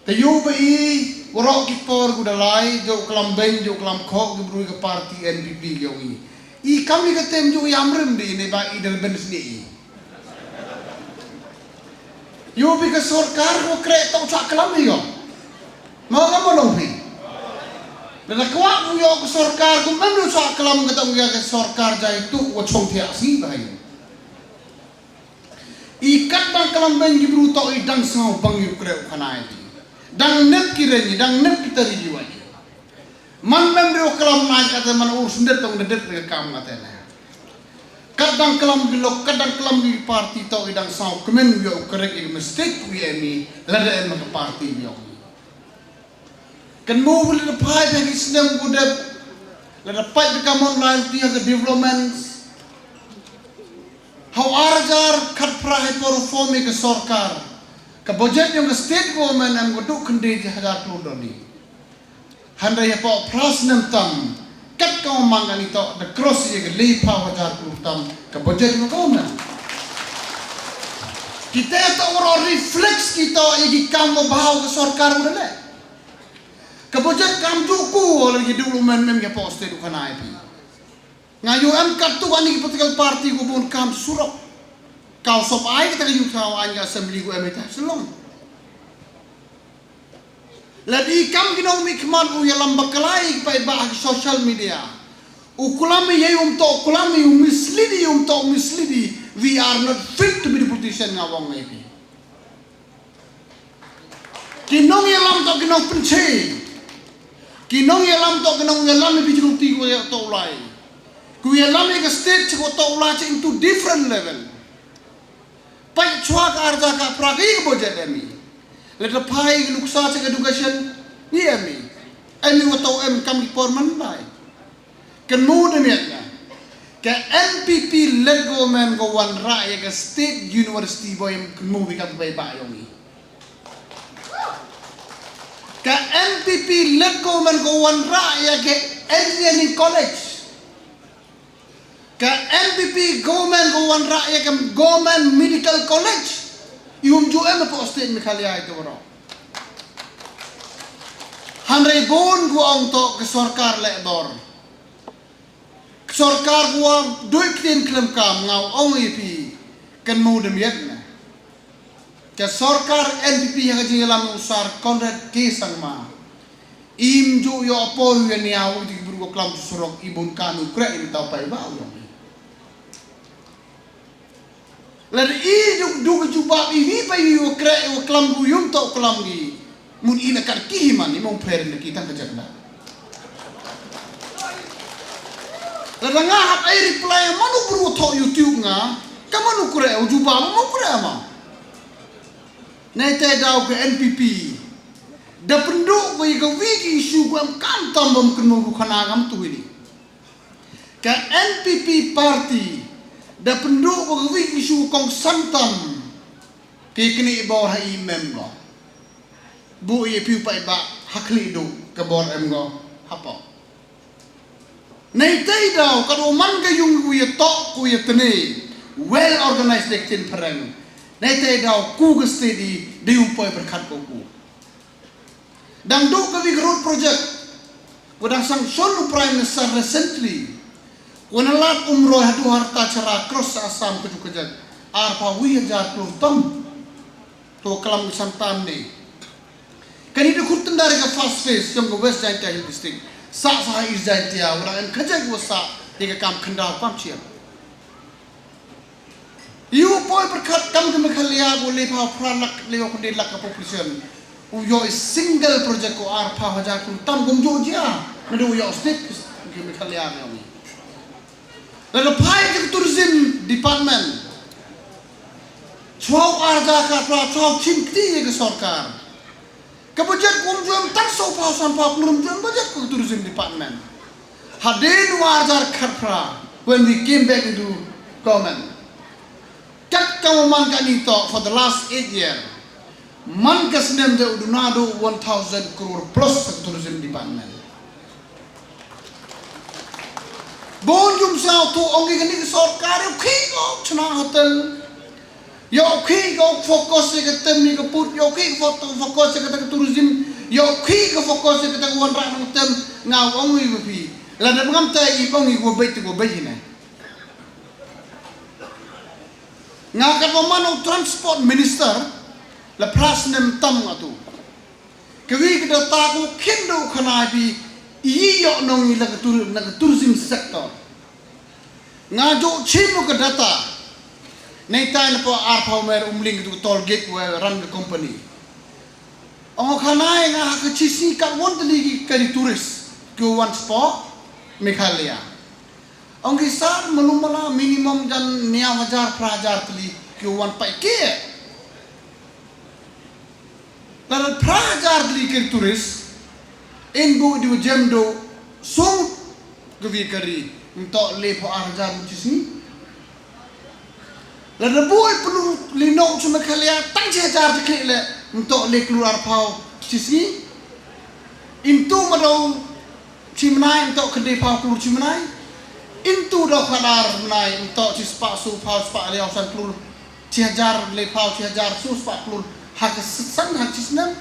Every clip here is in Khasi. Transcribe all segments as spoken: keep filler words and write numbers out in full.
Te ïoh ba i, waroh ki por ku da lai, jooh klam beiñ, jooh klam khoh ki bru ka party N P P ki ong i. I kam i ka tem jooh i amrim di ne ba i dal ben sni i. Ïoh bi ka sorkar ko kreh to cha klam i ko. Ma ka mo long phi. Da da kwah ku ïoh ka sorkar ku mem lu cha klam ka tong ïa ka sorkar jai tu wa chong thiah si ba i. I kat dang klam beiñ ki bru to i dang saw bang ïu kreh u khana i di. Dang nep ki reng i, dang nep ki tari ïu ai. Man mem ri u klam nai kata man ur sendet tong dedet ri kam kata na. Kat dang klam ki lok, kat dang klam ki party to i dang saw kmen ïu kreh i mistake ïu em i, lada em ka party ïu. Kan mo wul da phai da ki snem ku dep, lada phai da ka mon lai ti ka developments. Hau ar hajar khatphra hei por form i ka sorkar. Ka budget yong ka state government em ka duk khyndai hajar klur doni. Hynrei hapoh phra snem tam, kat ka ong mang ani to, da cross ïa ka laiphew hajar klur tam, ka budget yong ka government. Kita to ro reflex kita ïa ki kam ba bha ka sorkar u da leh. Ka budget kam ju ku la ki development mem hapoh state u khana ai phi. Nga ïoh em katto katne ki political party ku bun kam surok. Ka u sop ai kita ka youth ka u ai ka assembly ku em ita Shillong. La di kam ki nongmihkhmat u ïalam bakla i paidbah ha ki social media. U klam i ïa um to klam i u mislead i um to mislead i. We are not fit to be the politician nga ong ai phi. Ki nongïalam to ki nongpynche. Ki nongïalam to ki nongïalam i bijrung ti ko ïa to u lai. Ku ïalam i ka state ko to u lai into different level. Pait chwa ka ar hajar khatphra ka i ka budget em i. Lada phai ka nuksa cha ka education ni em i. Em i wa to em kam ki por man lai. Kan mu da miat na. Ka N P P led government ko wanrah ïa ka state university boi em kan mu bi kam bai ba yong i. Ka N P P led government ko wanrah ïa ka engineering college. Ka N P P government ko wanrah ïa ka government medical college. Ïum ju em hapoh state Meghalaya ito ro. Hynrei bun ku ong to ka sorkar leh bor. Ka sorkar ku wa doi ktien khlem kam nga ong ïa phi kan mu da miat na. Ka sorkar N P P ha ka jingïalam u Sir Conrad K Sangma. Im ju ïoh por ïa nia u ti bru ko klam tu surok i bun kanu kreh i tau pai ba u. Lada i ju du ka jubab i wi pa i wa kreh i wa klam ku yum to klam gi. Mun i na kat ki hi man i mong pher na ki tang ka janda. Lada nga hap ai reply manu bru tho YouTube nga ka manu kreh u jubab manu kreh ma. Nai te daw ka N P P da pyndu ko i ka wi ki issue ko am kam tam bam kenu ku khana kam tu ini. Ka N P P party da pynduh ba ka wi issue kong santam. Ki kini bor ha i mem ko. Bu i piu pai ba hakli du ka bor em ko hapo. Nei tei daw ka du man ka yung ku ya tok ku ya tene. Well organized de kin pereng. Nei tei daw ku ka steady de yung poi berkat ko ku. Dang duh ka wi ka road project. Wa dang sanction u Prime Minister recently. Wa na lad Umroi haduh Harta Chara cross Assam ka ju ka jat. Arphaw wi hajar klur tam. To kalam ka santam ne. Kani da khut tendar ka first phase yong ka West Jaintia Hills District. Sa sa ha East Jaintia wa dang em ka jat wa sa ya ka kam khandaw kam chiam. Yu poi perkhat kam ka Meghalaya ko le phaw phra lak le ko khunde lak ka population. U yo single project ko ar phaw hajar ko tam gum jo jia. Nadu yo state ka Meghalaya ko ni. Lada phai ka tourism department. Chwa ar hajar ka phra chwa chim kti ka sorkar. Ka budget kum juem tang so phaw san phaw kum juem budget ko tourism department. Hadien u ar hajar khatphra when we came back into government. Kat ka man ka ni to for the last eight year. Man ka snem de u duna do one thousand crore plus ka tourism department. Bon jum sa to ong ka ni sorkar ki ko chna hotel. Ïoh khie ka focus ïa ka tem ïa ka pud, ïoh khie ka fo-, focus ïa kata ka tourism, ïoh khie ka focus ïa kata ka wanrah nongtem, nga ong ïa phi. Lada ngam te i ong i ko beit ko beit ne. Nga katba man u transport minister, la phra snem tam nga tu. Kawi ka data ko khyndew khana phi, i ïoh nong i la ka tour-, la ka tourism sector. Nga ju chim ka data. Neitai na po arphaw mer Umling tu toll gate wa ran ka company. Ong khana nga ha ka chi sngi katwon tylli ki kari tourist ki wan spa Meghalaya. Ong ki sar malu mala minimum jan hynñiew hajar phra hajar tylli ki wan pai ke. Lada phra hajar tylli ki tourist, in bu di jem do song kawi kari, mynta le pho ar hajar mynta chi sngi. Lada bu i plu li nok chuma khalia tang chi hajar chi klik le, mynta le klur arphaw chi sngi. Into ma do chi mynai, mynta khynde phaw klur chi mynai. Into do khadar mynai, mynta chi spah so phaw spah le san klur. Chi hajar le phaw, chi hajar so spah klur. Ha ka san ha chi snem.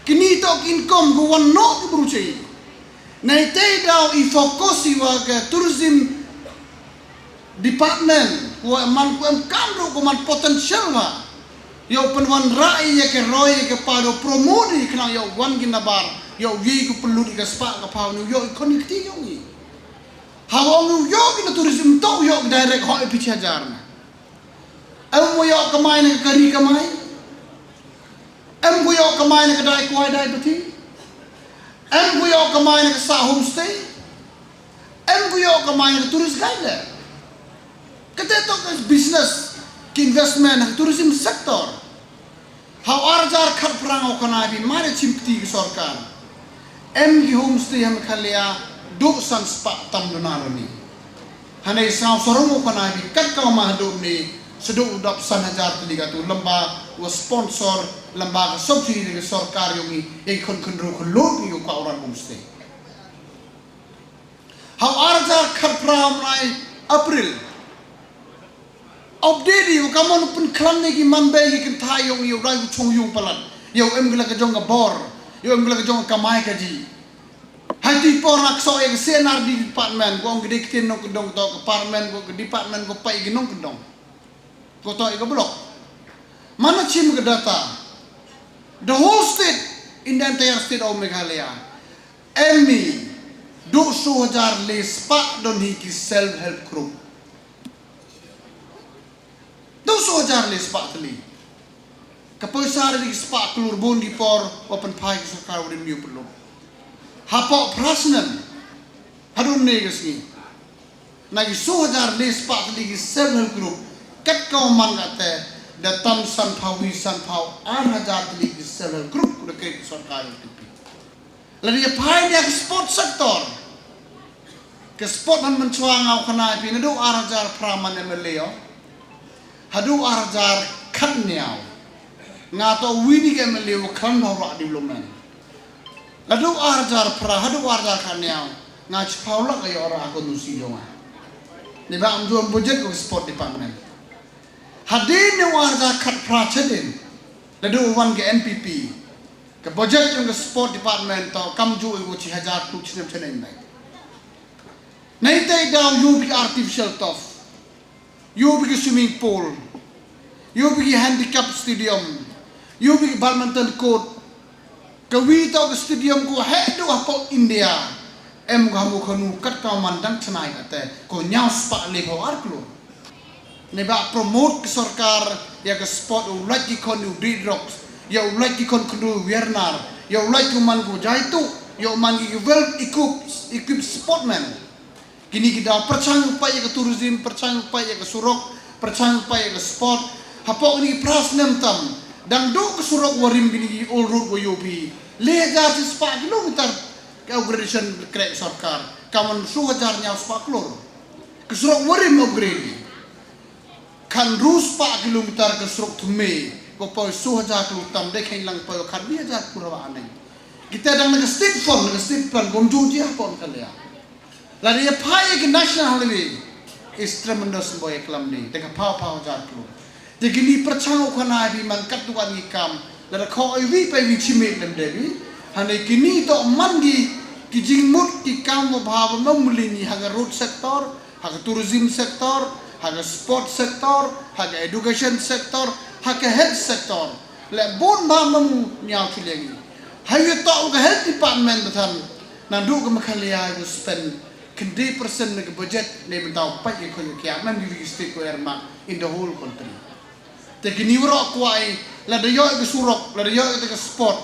Kini to ki income ko wan no ki bru chi. Nai te daw i focus i wa ka tourism department, ko man ko em kam ru ko man potential wa. Yo pynwan rai ya ka roi ya ka pado promote i khnang yo wan ki nabar, yo ye ko pynlut i ka spah ka phaw ni, yo i connecti yo ni. Ha ong yo ki na tourism to yo direct ho i pi chi hajar na. Em ko yo kamai na ka kari kamai. Em ko yo kamai na ka dai kwai dai pati. Em ko yo kamai na ka sa homestay. Em ko yo kamai na ka tourist guide le. Kate to ka business ki investment ha ka tourism sector. Ha u ar hajar khatphra nga u khana phi mare chim kti ki sorkar. Em ki homestay ha Meghalaya du san spah tam duna rani. Hane saw sarong u khana phi kat ka ma hadu ni sedu dap san hajar tylli ka tu lamba wa sponsor lamba ka subsidy ki sorkar yong i ei khon khon ru khon lut ni u ka uran homestay. Ha u ar hajar khatphra mynai April. Update ïa ka mon pynkhlan ne ki man bei ki kynthai yong ïa u dai u chong yung palat. Ïa u em gla ka jong ka bor. Ïa u em gla ka jong ka mai ka ji. Hai ti por nak so ïa ka C and R D department ko ong gede ktien nong kendong to ka department ko ka department ko pai ki nong kendong. Ko to ïa ka block. Mana chim ka data. The whole state in the entire state of Meghalaya. Em ni du so hajar le spah don hi ki self help group. Du so hajar le spah tylli. Ka poisa ri ki spah klur bun ki por wa pynphai ki sorkar wa rim yu pynlut. Hapoh phra snem. Hadun ne ka sngi. Na ki so hajar le spah tylli ki self help group. Kat ka man ka te da tam san phaw wi san phaw ar hajar tylli ki self help group ku da kre ki sorkar yu pynlut. Lada ïa phai ïa ka sport sector. Ka sport man man chwa nga u khana phi na du ar hajar phra man M L A o. Hadu ar hajar khatñiaw. Nga to wini ka M L A u kham hau ra development. Lada du ar hajar phra hadu ar hajar khatñiaw. Nga chiphaw lak ayo ra ko nusi yong nga. Ni ba am juam budget ko sport department. Hadin ne ar hajar khatphra chadin. Lada du wan ka N P P. Ka budget yong ka sport department to kam ju i chi hajar tu chinem chinem nai. Nai tai daw yu bi artificial turf. Yu bi swimming pool. Yu bi handicap stadium. Yu bi badminton court. Ka wi to ka stadium ko he du hapoh India. Em ko hamu khanu kat ka man dang tnai kate ko ñiaw spah le phaw ar klur. Ne ba promote ki sorkar ïa ka sport u lait ki khon u dri drugs, ïa u lait ki khon khnu wiernar, ïa u lait ki man ku jaitu, ïa u man ki well equipped, equipped sportman. Kini ki daw perchang pa ïa ka tourism, perchang pa ïa ka surok, perchang pa ïa ka sport. Hapoh kini ki phra snem tam dang du ka surok warim kini ki old road wa yu pi le hajar chi spah kilometer ka upgradation krek sorkar. Ka man su hajar ñiaw spah klur. Ka surok warim upgrade. Khan ru spah kilometer ka surok thume ko poi su hajar klur tam de khen lang poi khan bi hajar klur wa aneng. Kita dang na ka state fund, na ka state plan gom ju ji ha pon ka lea. Lada ïa phai ïa ka national highway is tremendous boy klam ni de ka phaw phaw hajar klur. Te kini pyrchang u khana ïa phi man katto katne ki kam, lada kho ai wi pa wi chimit lem de wi. Hane kini to man ki, ki jingmut ki kam ba bha ba ma mulini ha ka road sector, ha ka tourism sector, ha ka sport sector, ha ka education sector, ha ka health sector. Le bun ba ma mu ñiaw chileng. Ha yu to ka health department ba than, naduh ka Meghalaya u spend khyndai percent na ka budget ne bynta u pait ïa ka khun ïa ka kiad, mem ïa ka state ko er ma in the whole country. Te kini waroh kwai, lada ïoh ka surok, lada ïoh ka sport,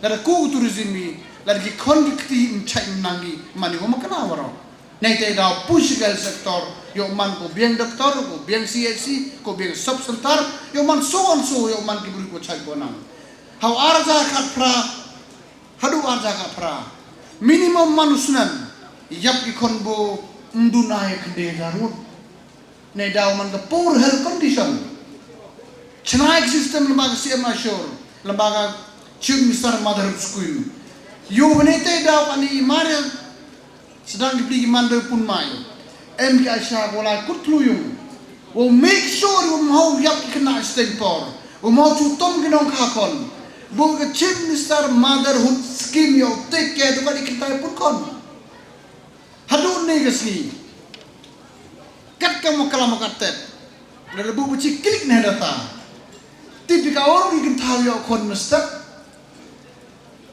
lada ku tourism i, lada ki khon ki kti im chai im nang i, mani ko makna waroh. Nei te da push ka sector, ïoh man ko biang doctor, ko biang C H C, ko biang sub center, ïoh man so on so, ïoh man ki bru ko chai ko nang. Hau arja khat pra, haduh arja khat pra. Minimum man u snem, ïap ki khon bo mduna ïa khyndai hajar ngut. Nei daw man ka poor health condition. Chna ka system lamba ka C M Ashur, lamba ka Chief Minister Motherhood Scheme. Yu bne te daw ani mare sedang ki pli ki man doi pun mai. Em ki asha ko lai kut tlu yung. Wo make sure wo mhau ïap ki kena stain por. Wo mhau chu tom ki nong kha kon. Bo ka Chief Minister Motherhood Scheme yo take care do ka di kita pun kon. Haduh ne ka sngi. Kat ka mo kala mo kat tet. Da da bu bu chi klik ne data. Tipi ka ong i kynthau ïoh khon ma step.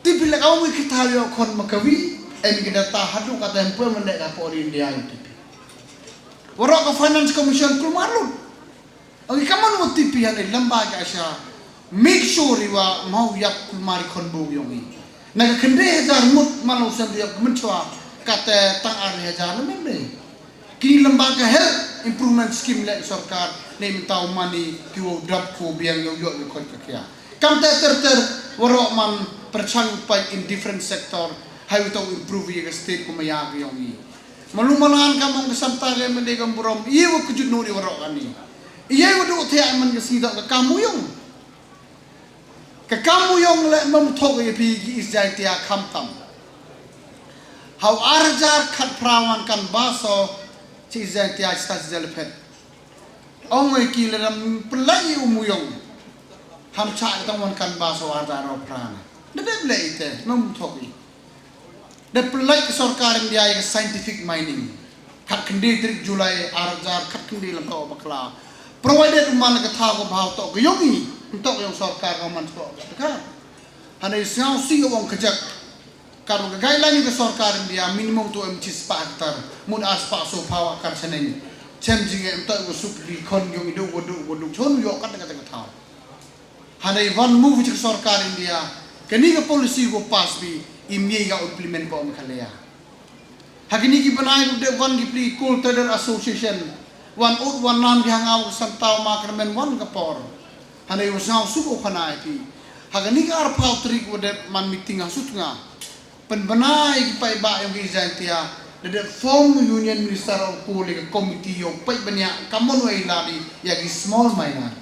Tipi lek ong i kynthau ïoh khon ma kawi. Em i ka data haduh ka tem pwe man lek ka por India i tipi. Waroh ka Finance Commission kulmar lut. Ong i ka man wa tipi han i lamba ka asha. Make sure i wa mau ïap kulmar i khon bu ïong i. Na ka khyndai hajar ngut man lo sem ïap mynchwa kate tang ar hajar na mem ne. Ki lamba ka health improvement scheme lek sorkar ne mynta u mani ki wo drop ko biang ïoh ïoh ïoh khon ka kia. Kam te ter ter waroh man pyrchang pait in different sector. Hai u tau improve ïa ka state ko maya ka ïong i. Malu malan kam ong ka samta ka mende kam burom. Ïa wa kujut nuri waroh kani. Ïa wa du thiah man ka sngi dok ka kam u ïong. Ka kam u ïong le mem thok ïa phi ki East Jaintia kham tam. Hau ar hajar khat phra wan kan baso chi East Jaintia chi ta chi Jalaphet. Ong ïa ki le dam pelai u mu ïong. Ham cha ka tang wan kan baso ar hajar ro phra na. Da dep le ite mem thok ïa. Da pynlait ka sorkar India ïa ka scientific mining. Khat khyndai tarik July ar hajar khat khyndai lam to bakla. Provided u man ka thaw ka bhaw to ka ïong i, to ka ïong sorkar ka man to ka ka. Hane sngaw si ka wong ka jak. Ka ru ka guideline ka sorkar India minimum to em chi spah hektar. Mut ar spah so phaw akar chaneng. Chem jing em to ka suk di khon ïong i do ko do ko do chon ïoh kat ka ka thaw. Hane wan move ka sorkar India, kani ka policy ko pass bi, im ye ga implement ko Meghalaya. Ha kini ki bnai ko de wan ki pli Coal Trader Association, wan ut wan nam ki hangaw ka santaw ma ka men wan ka por. Hane u sngaw suk u khana ïa phi. Ha kani ka arphaw tarik ko de man meeting ha Sutnga. Pynbna ïa ki paidbah ïong ki Jaintia, da dep form Union Minister of Coal ïa ka committee ïong paidbah ïa ka mon wei ladi ïa ki small miner.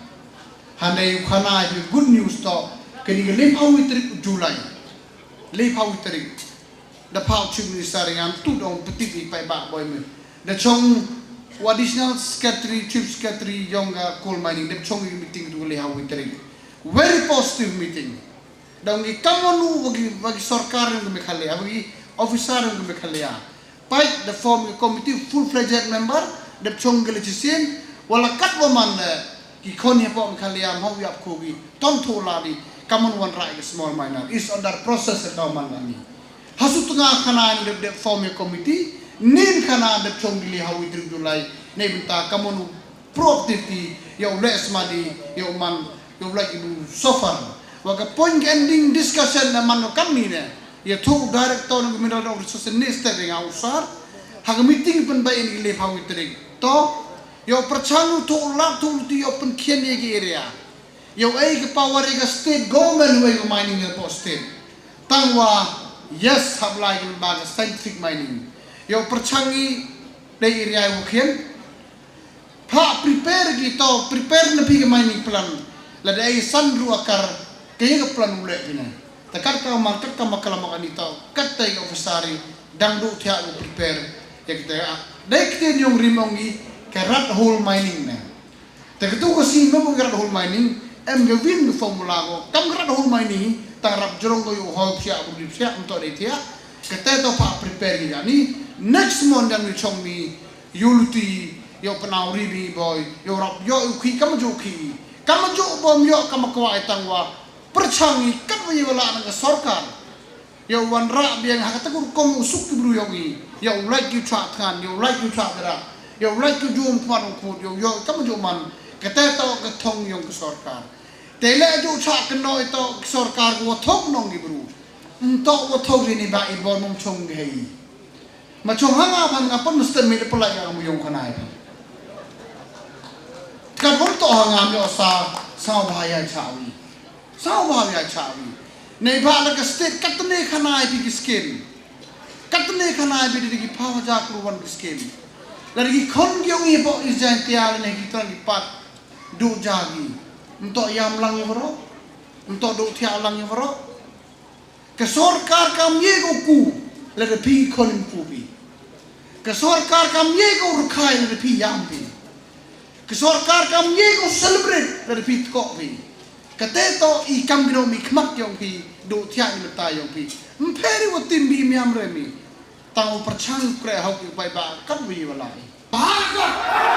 Hane u khana ïa ki good news to, kani ka lephaw wi tarik July. Lephaw wi tarik. Da phaw Chief Minister ïa tu dong petit ïa paidbah boi me. Da chong u Additional Secretary, Chief Secretary ïong ka coal mining, da chong ïa meeting tu lephaw wi tarik. Very positive meeting. Da ong ki kam wanu wa ki, wa ki sorkar ïong ka Meghalaya, wa ki officer ïong ka Meghalaya. Pait da form ki committee full fledged member, da chong ki legislation, wala kat wa man da ki khon ïa pok Meghalaya, mhaw ïap ko ki, ton tho la di, kam wan rai ki small miner, is under process da man la ni. Ha Sutnga khana ni da, da form ki committee, nin khana da chong ki lephaw wi tarik July, ne bynta kam wanu proactivity, ïa u leh sma di, ïa u man, ïa u leh ibu so far. Wa ka point ending discussion na man kam ni ne. Ïa thu director na mineral resources ne state ïa u sar. Ha ka meeting pynbna ïa ki lephaw wi tarik. To, ïa u pyrchang u thu lak thu ti ïa u pynkhian ïa ki area. Ïa u ai ka power ïa ka state government wei ka mining ïa po state. Tang wa, yes, hap lai ka ba ka scientific mining. Ïa u pyrchang i dei area ïa u khian. Pha prepare ki to, prepare na phi ka mining plan. Lada ai san ru akar, ka ïa ka plan u leh phi na. Ta kat ka man, kat ka ma kala ma kani to, kat ta ïa ka officer i, dang du thiah u prepare, ïa kita ïa. Dei kita ïong rim ong i, ka rat hole mining na. Te katu ka sngi mynba ngi rat hol mai ni, em ka win ka formula ko, kam ka rat hol mai ni, tang rap jrong ko ïoh hol thiah, bru dip thiah, mynta dei thiah. Kata to pha prepare ïa ni, next month jan mi chong mi, ïoh luti, ïoh pynawri bi boy, ïoh rap ïoh ïoh ki, kam ju ki, kam ju bom ïoh kam kwah tang wa, pyrchang i katba ïa wala na ka sorkar. Ïa u wanrah biang ha kata ka rukom u suk ki bru ïong i. Ïa u lait ki u chah thngan, ïa u lait ki u chah dara. Ïa u lait ki u jum khmat u khut, ïa u ïoh kam ju man. Kata to ka thong ïong ka sorkar. Te leh ju chah kynnoh ito ka sorkar ka wa thok nong ki bru. Nto wa thok ri ni ba i bor mong chong ki hei. Ma chong ha nga ban nga pon stem mi le pelai ka mu ïong khanai. Kan won to ha nga mi osa sa ba ya chawi. Sawa ïa chawi. Nei ba la ka state katne khana ai pi ki scheme. Katne khana ai pi di ki phawa ja kru wan ki scheme. La di ki khon ki ong i bo i Jaintia la nei ki tran ki pat. Du ja gi. Nto yam lang ïa bro. Nto du thia lang ïa bro. Ka sorkar kam ye ko ku. La da pi khon ku pi. Ka sorkar kam ye ko rukhai la da pi yam pi. Ka sorkar kam ye ko celebrate la da phi tko phi. Kate to i kam kino mi khmat yong phi, do thiah ni mata yong phi. Mperi wa tim bi miam re mi. Tang u perchang kre hau ki bai ba kat wi wala i. Ba ka.